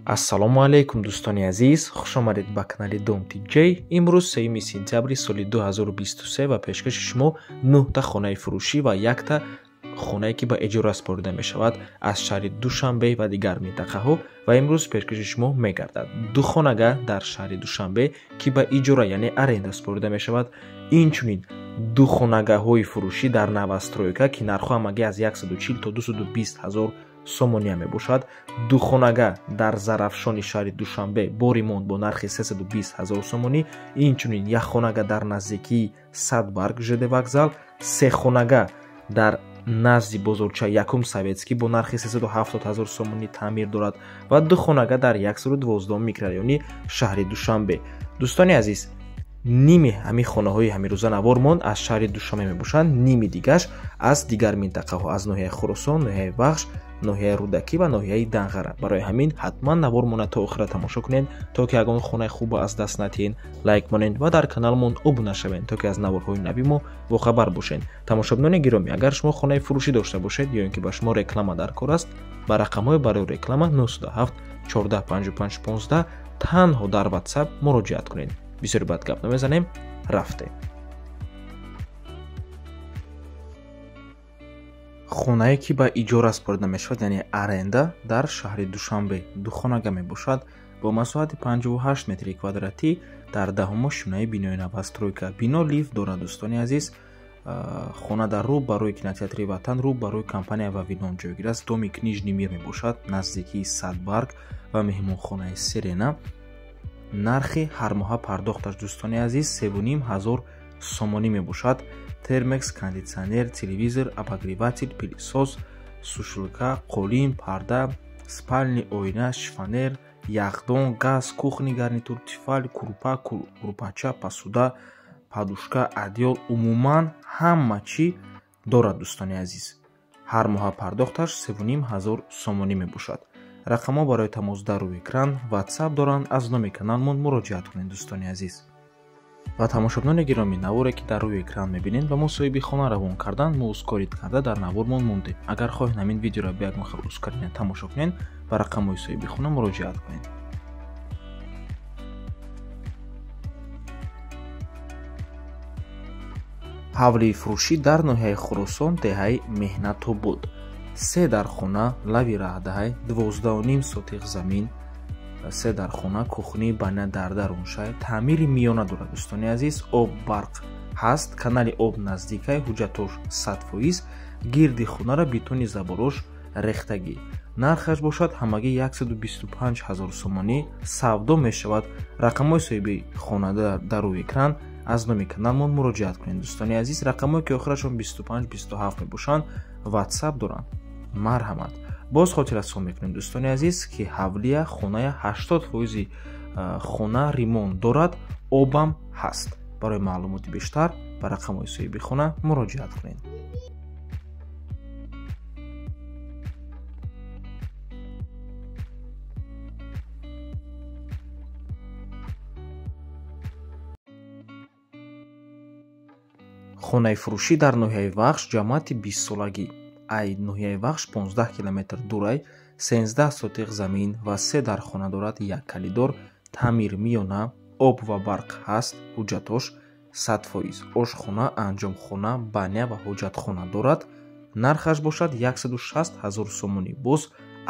Ассалому алайкум, дӯстони азиз, хуш омадед ба канали Дом TJ. Имрӯз 3 сентябри соли 2023 ва пешкаши шумо 9та хонаи фурӯшӣ ва якта хонае ки ба иҷора супорида мешавад аз шаҳри Душанбе ва дигар минтақаҳо ва имрӯз пешкаши шумо мегардад. Ду хонага дар шаҳри Душанбе ки ба иҷора, яъне аренда супорида мешавад, инчунин ду хонагаҳои фурӯшӣ дар новостройка ки нархҳо ҳамагӣ аз 140 то 220 ҳазор сомония мебошад. Ду хонага дар Зарафшони шаҳри Душанбе бо ремонт бо нархи 320 ҳазор сомонӣ, инчунин як хонага дар наздикии Садбарг ЖД вокзал, се хонага дар назди бозорча Якум Советский бо нархи 370 ҳазор сомонӣ таъмир дорад ва ду хонага дар 112 микрорайони шаҳри Душанбе. Дӯстони азиз, ними ҳамин хонаҳои ҳамирӯза навормон аз шаҳри Душанбе мебошанд, ними дигаш аз дигар минтақаҳо, аз ноҳияи Хуросон, ноҳияи Вахш, ноҳияи Рӯдакӣ ва ноҳияи Данғара. Барои ҳамин ҳатман навормона то охира тамошо кунед, то ки ягон хонаи хубро аз даст натиҳед, лайк монед ва дар каналмон обуна шавед, то ки аз наворҳои нави мо бохабар бошед. Тамошобинони гиромӣ, агар шумо хонаи фурӯшӣ дошта бошед ё ин ки ба шумо реклама дар кор аст, ба рақамҳои барои реклама 907 14 55 15 танҳо дар WhatsApp муроҷиат кунед. Бисёри бад гап намезанем, рафтем. Хонае ки ба иҷора супорида мешавад, яъне аренда, дар шаҳри Душанбе ду хонага мебошад бо масоҳати 58 метри квадратӣ дар даҳумо шунаи бинои новостройка. Бино лифт дорад, дӯстони азиз. Хона дар рӯ барои кинотеатри Ватан, рӯ барои компания Вавилон ҷойгир аст. Доми Книжный мир мебошад, наздикии Садбарг ва меҳмонхонаи Серена. Нархи ҳармоҳа пардохташ, дӯстони азиз, 3,5 ҳазор сомонӣ мебошад. Термекс, кондитсионер, телевизор, обогреватель, пылесос, сушилка, қолин, парда, спальни, оина, шифонер, яхдон, газ, кухни гарнитур, Тефаль, курпа, курпача, посуда, подушка, одеял, умуман ҳама чӣ дорад, дӯстони азиз. Ҳар моҳа пардохташ 3,5 ҳазор сомонӣ мебошад. Рақамҳо барои тамос дар рӯи экран, WhatsApp доранд, аз номи каналмон муроҷиат кунед, дӯстони азиз. Ва тамошобинони гиромӣ, наворе ки дар рӯи экран мебинед, ба мо соҳиби хона равон кардан, мо ускорить карда дар навормон мондем. Агар хоҳед ҳамин видеоро ба ягон хел ускорение тамошо кунед, ба рақамҳои соҳиби хона муроҷиат кунед. Ҳавлии фурӯшӣ дар ноҳияи Хуросон, деҳаи Меҳнатобод. Се дархона, лави раҳдаҳай, 12,5 сотиқ замин, се дархона, кухни, баня дар даруншай, таъмири миёна дорад, дӯстони азиз. Об, барқ ҳаст, канали об наздикай, ҳуҷҷатош 100%, гирди хонара бетони заборош рехтагӣ. Нархаш бошад ҳамагӣ 125 ҳазор сомонӣ, савдо мешавад. Рақамҳои соҳиби хона дар рӯи экран, аз номи каналмон муроҷиат кунед, дӯстони азиз. Рақамҳое ки охирашон 25 27 мебошанд, WhatsApp доранд. Марҳамат. Боз хотиррасон мекунем, дӯстони азиз, ки ҳавлия хоная 80% хона ремонт дорад, обам ҳаст. Барои маълумоти бештар ба рақамҳои соҳиби хона муроҷиат кунед. Хонаи фурӯшӣ дар ноҳияи Вахш, ҷамоати 20-солагӣ. Ай ноҳияи Вахш 15 километр дурай, 13 сотиқ замин ва се дархона дорад, як калидор, таъмир миёна, об ва барқ ҳаст, ҳуҷҷатош 100%, ошхона, анҷомхона, баня ва ҳоҷатхона дорад. Нархаш бошад 160 ҳазор сомонӣ, боз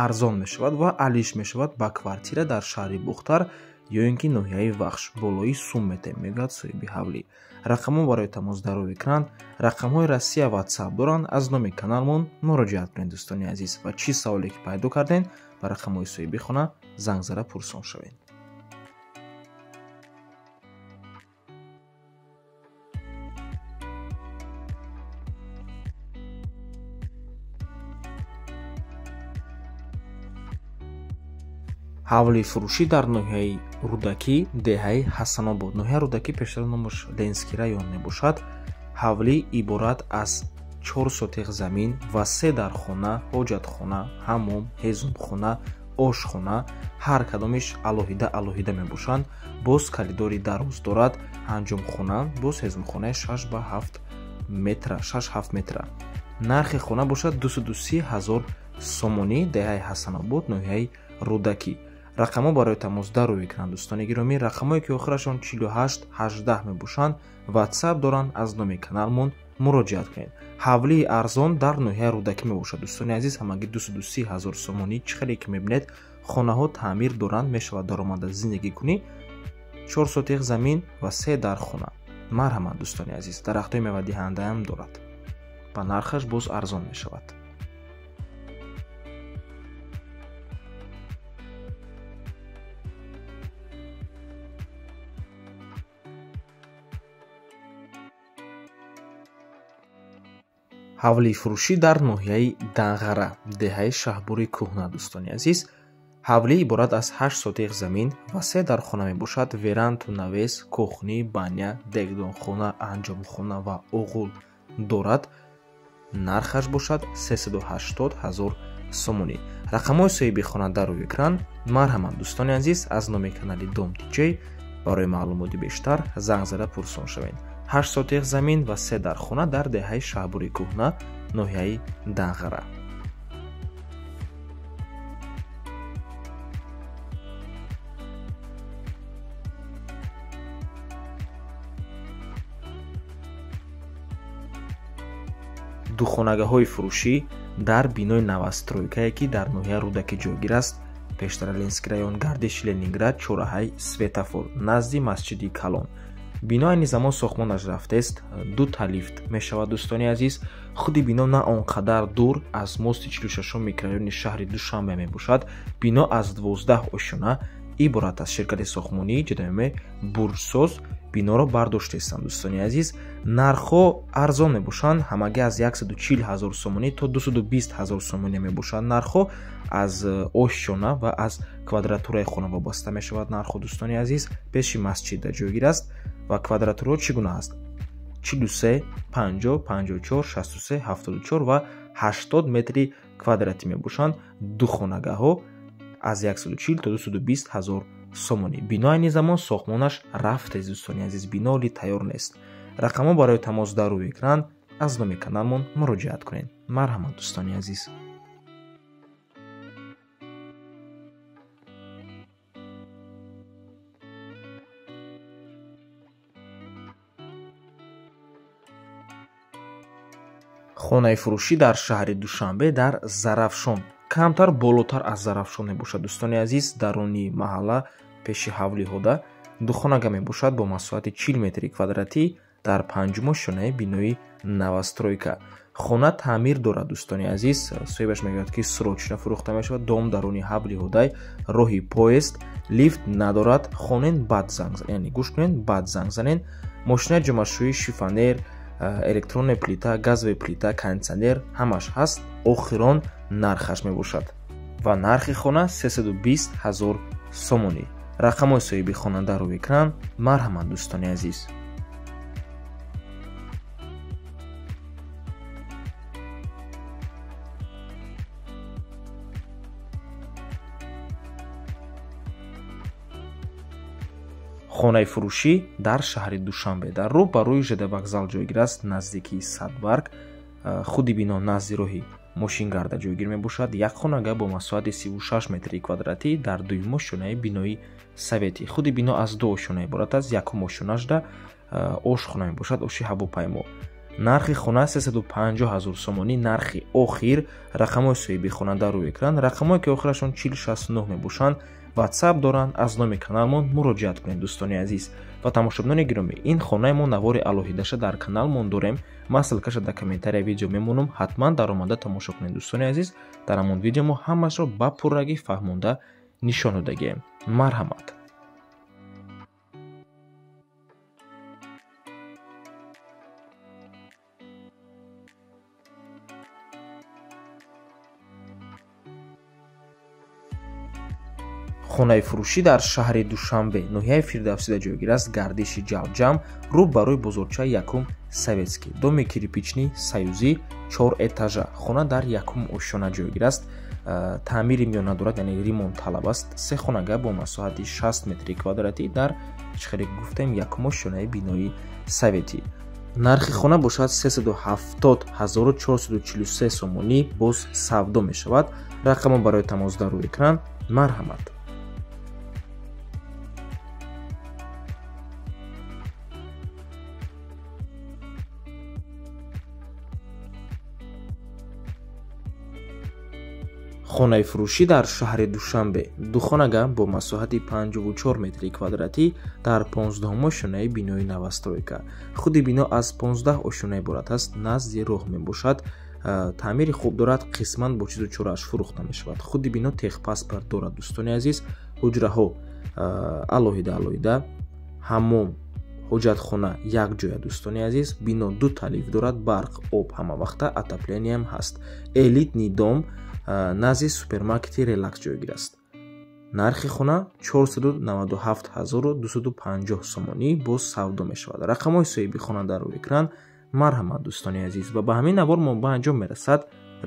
арзон мешавад ва алиш мешавад ба квартира дар шаҳри Бухтар ё ин ки ноҳияи Вахш, болои сум метем, мегӯяд соҳиби ҳавлӣ. Рақамҳо барои тамос дар рӯи экран, рақамҳои Россия WhatsApp доранд, аз номи каналмон муроҷиат кунед, дӯстони азиз, ва чӣ саволе ки пайдо кардем, ба рақамҳои соҳиби хона занг зада пурсон шавед. Ҳавлии фурӯшӣ дар ноҳияи Рӯдакӣ, деҳаи Ҳасанобод. Ноҳияи Рӯдакӣ пештар номаш Ленский район мебошад. Ҳавлӣ иборат аз 4 сотиқ замин ва се дархона, ҳоҷатхона, ҳаммом, ҳезумхона, ошхона, ҳар кадомиш алоҳида алоҳида мебошанд. Боз калидори дароз дорад, анҷомхона, боз ҳезумхонаи 6 ба 7 метра, 6-7 метра. Нархи хона бошад 230 ҳазор сомонӣ, деҳаи Ҳасанобод, ноҳияи Рӯдакӣ. Рақамҳо барои тамос дар рӯи экран дӯстони гиромӣ, рақамҳое ки охирашон 48 18 мебошанд, WhatsApp доранд, аз номи каналмон муроҷиат кунед. Ҳавлии арзон дар ноҳияи Рӯдакӣ мебошад дӯстони азиз, ҳамагӣ 230 ҳазор сомонӣ. Чӣ хеле ки мебинед, хонаҳо таъмир доранд, мешавад даромада зиндагӣ кунӣ. 4 сотиқ замин ва 3 дар хона. Марҳамат дӯстони азиз, дарахтҳои мевадиҳандаам дорад ва нархаш боз арзон мешавад. Ҳавлии фурӯшӣ дар ноҳияи Данғара, деҳаи Шаҳбури кӯҳна дӯстони азиз. Ҳавлӣ иборат аз 8 сотиқ замин ва 3 дар хона мебошад. Веранд, навес, кухни, баня, дегдонхона, анҷомхона ва оғул дорад. Нархаш бошад 380 ҳазор сомонӣ. Рақамҳои соҳиби хона дар рӯи экран. Марҳамат дӯстони азиз, аз номи канали Дом ТҶ барои маълумоти бештар занг зада пурсон шавед. 8 сотиқ замин ва 3 дар хона дар деҳаи Шаҳбури кӯҳна, ноҳияи Данғара. Духонагаҳои фурӯшӣ дар бинои новостройкае, ки дар ноҳияи Рӯдакӣ ҷойгир аст, пештара Ленинский район, гардиши Ленинград, чораҳаи Светофор, назди масҷиди Калон. Бино айни замон сохтмонаш рафтест, 2 та лифт мешавад дӯстони азиз. Худи бино на он қадар дур аз мости 46 микрорайони шаҳри Душанбе мебошад. Бино аз 12 ошёна иборат аст. Ширкати сохтмонӣ ҷдм Бурҷсоз биноро бардоштаистанд дӯстони азиз. Нархҳо арзон мебошанд, ҳамагӣ аз 140 ҳазор сомонӣ то 220 ҳазор сомонӣ мебошанд. Нархҳо аз ошёна ва аз квадратураи хона вобаста мешавад. Нархҳо дӯстони азиз пеши масҷид ҷойгир аст ва квадратураҳо чӣ гуна аст? 43, 50, 54, 63, 74 ва 80 метри квадратӣ мебошанд. Духонагаҳо аз 140 то 220 ҳазор сомонӣ. Бино айни замон сохтмонаш рафтааст дӯстони азиз, бино ҳолӣ тайёр нест. Рақамҳо барои тамос дар рӯи экран, аз номи каналмон муроҷиат кунед. Марҳамат дӯстони азиз. Хонаи фурӯшӣ дар шаҳри Душанбе дар Зарафшон, камтар болотар аз Зарафшон мебошад дӯстони азиз. Даруни маҳалла пеши ҳавлиҳода духонага мебошад бо масоҳати 40 метри квадратӣ дар панҷумо шонаи бинои новостройка. Хона таъмир дорад дӯстони азиз. Соҳибаш мегӯяд, ки срочно фурӯхта мешавад. Дом даруни ҳавлиҳодай, роҳи поезд, лифт надорад. Хонен баъд занг, яъне гӯш кунед, баъд занг занед. Мошинаи ҷомашӯӣ, шифонер, электронная плита, газовая плита, кондитсионер ҳамаш ҳаст. Охирон нархаш мебошад ва нархи хона 320 ҳазор сомонӣ. Рақамҳои соҳиби хона дар рӯи экран. Марҳамат дӯстони азиз. Хонаи фурӯшӣ дар шаҳри Душанбе дар рӯ ба рӯи ЖД вокзал ҷойгир аст, наздикии Садбарг. Худи бино назди роҳи мошингарда ҷойгир мебошад. Як хонага бо масоҳати 36 метри квадратӣ дар дуюм ошёнаи бинои советӣ. Худи бино аз 2 ошёна иборат аст. Якум ошёнашда ошхона мебошад, оши ҳавопаймо. Нархи хона 350 ҳазор сомонӣ. Нархи охир. Рақамҳои соҳиби хона дар рӯи экран. Рақамҳое ки охирашон 4069 мебошанд, WhatsApp доранд, аз номи каналмон муроҷиат кунед дӯстони азиз. Ва тамошобинони гиромӣ, ин хонаи мо навори алоҳидаша дар каналмон дорем. Ман ссылкаша дар комментария видео мемонам, ҳатман даромада тамошо кунед дӯстони азиз. Дар ҳамон видео мо ҳамашро ба пуррагӣ фаҳмонда нишон додагием. Марҳамат. Хонаи фурӯшӣ дар шаҳри Душанбе, ноҳияи Фирдавсида ҷойгир аст, гардиши Ҷалҷам, рӯ ба рӯи бозорчаи якум Советский, доми кирпични Союзӣ, 4 этажа. Хона дар якум ошёна ҷойгир аст. Таъмири миёна дорад, яъне ремонт талаб аст. 3 хонага бо масоҳати 60 метри квадратӣ дар, чӣ хеле гуфтем, якум ошёнаи бинои советӣ. Нархи хона бошад 370 443 сомонӣ, боз савдо мешавад. Рақамон барои тамос дар рӯи экран. Марҳамат. Хонаи фурӯшӣ дар шаҳри Душанбе, духонага бо масоҳати 54 метри квадратӣ дар 15 ошёнаи бинои новостройка. Худи бино аз 15 ошёна иборат аст, назди роҳ мебошад, таъмири хуб дорад, қисман бо чизу чорааш фурӯхта мешавад. Худи бино техпаспорт дорад, дӯстони азиз. Ҳуҷраҳо алоҳида алоҳида, ҳаммом, ҳоҷатхона якҷоя, дӯстони азиз. Бино ду лифт дорад, барқ, об ҳамавақта, отопление ам ҳаст. Элитный дом назди супермаркети «Релакс» ҷойгир аст. Нархи хона 497 250 сомонӣ, боз савдо мешавад. Рақамҳои соҳиби хона дар рӯи экран. Марҳамат, дӯстони азиз. Ва ба ҳамин навор мо ба анҷом мерасад.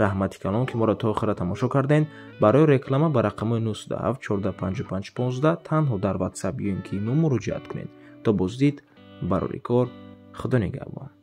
Раҳмати калон, ки моро то охира тамошо кардем. Барои реклама ба рақамҳои 907 14 55 15 танҳо дар Ватсап ё ин ки Имо муроҷиат кунед. То боздид, барори кор, Худо нигаҳбон.